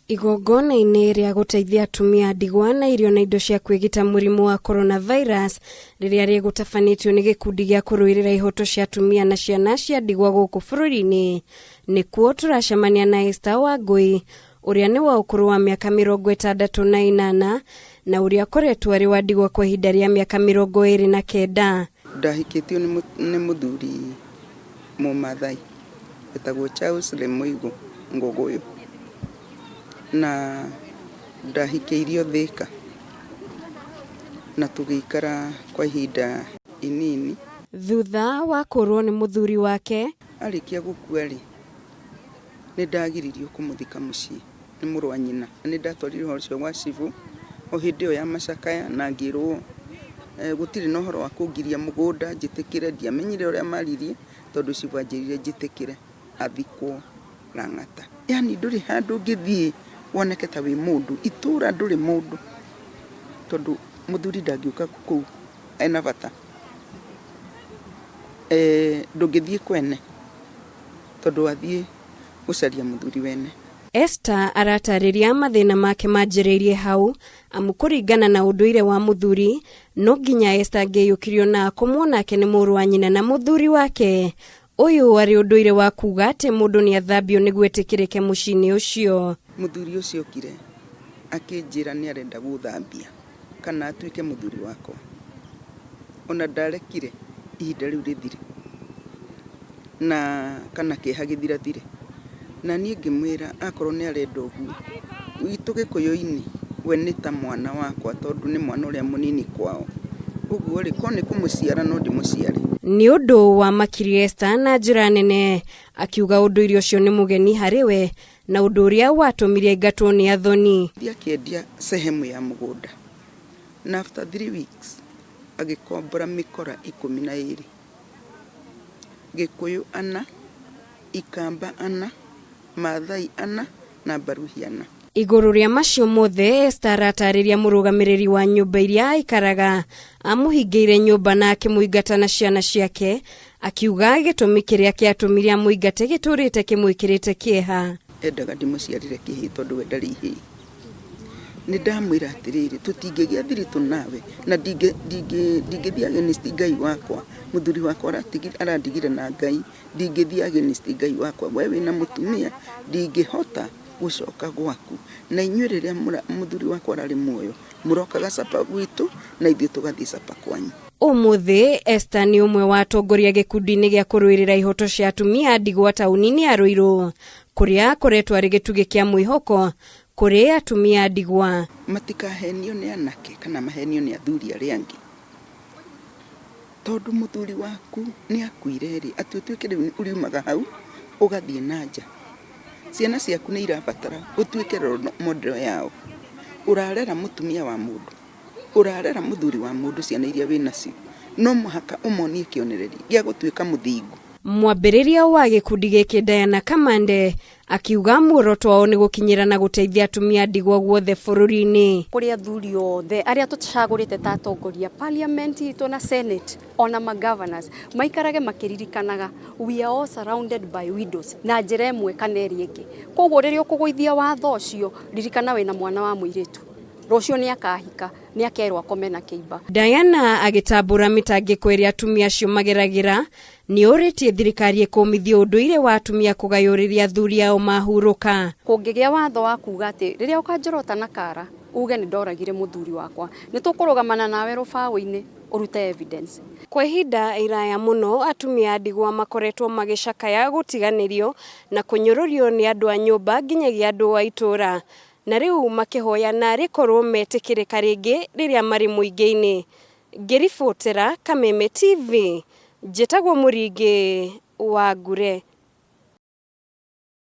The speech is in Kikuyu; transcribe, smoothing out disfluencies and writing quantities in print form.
Igongona-inĩ rĩa gũteithia atumia a ndigwa na irio na indo cia kwĩgita mũrimũ wa coronavirus rĩrĩa rĩgũtabanĩtio nĩ gĩkundi gĩa kũrũĩrĩra ihoto cia atumia na ciana cia ndigwa gũkũ bũrũri-inĩ, nĩkuo tũracemania na Esther Wangũi ũrĩa nĩ wa ũkũrũ wa mĩaka 68 na ũrĩa akoretwo arĩ wa ndigwa kwa ihinda rĩa mĩaka 29. Ndahikĩtio nĩ mũthuri Mũmathai wĩtagwo Charles Lemoigu Ngũgũyũ, na ndahikĩirio Thĩka na tũgĩikara kwa ihinda inini. Thutha wa kũũrwo nĩ mũthuri wake. Arĩkia gũkua-rĩ, nĩ ndagiririo kũmũthika mũciĩ nĩ mũrũ wa nyina. Nĩ ndatwarire ũhoro ũcio gwa cibũ o hĩndĩ ĩyo ya macakaya na ngĩrwo gũtirĩ na ũhoro wa kũngiria mũgũnda njĩtĩkĩre. Ndiamenyire ũrĩa maririe tondũ cibũ anjĩrire njĩtĩkĩre athikwo Lang'ata. Yaani ndũrĩ handũ ũngĩthiĩ woneke ta wĩ mũndũ, itũra ndũrĩ mũndũ tondũ mũthuri ndangĩũka kũu ena bata. Ndũngĩthiĩ kwene tondũ wathiĩ gũcaria mũthuri wene. Esther aratarĩria mathĩna make manjĩrĩirie hau amu kũringana na ũndũire wa mũthuri no nginya Esther angĩiyũkirio na akomwo nake nĩ mũrũ wa nyina na mũthuri wake. Ũyũ warĩ ũndũire wa kuga atĩ mũndũ nĩ athambio nĩguo etĩkĩrĩke mũciĩ-inĩ ũcio. Mũthuri ũcio okire akĩnjĩra nĩ arenda gũthambia kana atuĩke mũthuri wakwa. Ona ndarekire ihinda rĩu rĩthire na kana kĩeha gĩthirathire. Na niĩ ngĩmwĩra akorwo nĩ arenda ũguo, gwitũ gĩkũyũ-inĩ we nĩ ta mwana wakwa tondũ nĩ mwana ũrĩa mũnini kwao. Ũguo rĩ, korwo nĩ kũmũciara no ndĩmũciare. Nĩ ũndũ wa makiri Esther na njĩra nene, akiuga ũndũire ũcio nĩ mũgeni harĩ we na ũndũ ũrĩa watũmire aingatwo nĩ athoni. Thiĩ akĩendia sehemu ya mũgũnda na after 3 weeks agĩkombora mĩkora 12, Gĩkũyũ ana, Ikamba ana, Maathai ana na Mbaruhi ana. Igũrũ rĩa macio mothe, Esther aratarĩria mũrũgamĩrĩri wa nyũmba iria aikaraga amũhingĩire nyũmba na akĩmũingata na ciana ciake, akiuga gĩtũmi kĩrĩa kĩatũmire amũingate gĩtũrĩte kĩmwĩkĩrĩte kĩeha. Endaga ndĩmũciarĩre kĩhĩĩ tondũ we ndarĩ ihĩĩ. Nĩ ndamwĩra atĩrĩrĩ, tũtingĩgĩa thiritũ nawe na ndingĩthiĩ against Ngai wakwa, mũthuri wakwa arandigire na Ngai, ndingĩthiĩ against Ngai wakwa, we wĩna mũtumia ndingĩhota gũcoka gwaku. Na inyuĩ rĩrĩa mũthuri wakwa ararĩ muoyo mũrokaga supper gwitũ na ithuĩ tũgathiĩ supper kwanyu. Ũmũthĩ Esther nĩ ũmwe wa atongoria gĩkundi-inĩ gĩa kũrũĩrĩra ihoto cia atumia a ndigwa taũni-inĩ ya Ruiru, kũrĩa akoretwo arĩ gĩtugĩ kĩa mwĩhoko kũrĩ atumia a ndigwa. Matikahenio nĩ anake kana mahenio nĩ athuri arĩa angĩ, tondũ mũthuri waku nĩ akuire-rĩ, atĩ ũtuĩke rĩu ũriumaga hau ũgathiĩ na nja. Ciana ciaku nĩ irabatara ũtuĩke role model yao. Ũrarera mũtumia wa mũndũ, ũrarera mũthuri wa mũndũ ciana iria wĩnacio, no mũhaka ũmonie kĩonereria gĩa gũtuĩka mũthingu. Mwambĩrĩria wa gĩkundi gĩkĩ Diana Kamande akiuga muoroto wao nĩ gũkinyĩra na gũteithia atumia a ndigwa guothe bũrũri-inĩ. Kũrĩ athuri othe arĩa tũcagũrĩte ta atongoria parliament itũ na senate ona ma governors maikarage makĩririkanaga we are all surrounded by widows na njĩra ĩmwe kana ĩrĩa ĩngĩ. Koguo rĩrĩa ũkũgũithia watho ũcio ririkana wĩna mwana wa mũirĩtu, rũciũ nĩ akahika, nĩ akerwo akome na kĩimba. Diana agĩtambũra mĩtangĩko ĩrĩa atumia acio mageragĩra, nĩ ũrĩtie thirikari ĩkũmithie ũndũire wa atumia kũgayũrĩria athuri ao mahurũka. Kũngĩgĩa watho wa kuga atĩ rĩrĩa ũkanjorota na kara uge nĩ ndoragire mũthuri wakwa, nĩ tũkũrũgamana nawe rũbaũ-inĩ ũrute evidence. Kwa ihinda iraya mũno atumia a ndigwa makoretwo magĩcakaya gũtiganĩrio na kũnyũrũrio nĩ andũ a nyũmba nginyagia andũ a itũũra, na rĩu makĩhoya narĩ korwo metĩkĩrĩka rĩngĩ rĩrĩa marĩ mũingĩ-inĩ. Ngĩribotera Kameme TV, njĩtagwo Mũringĩ wa Ngure.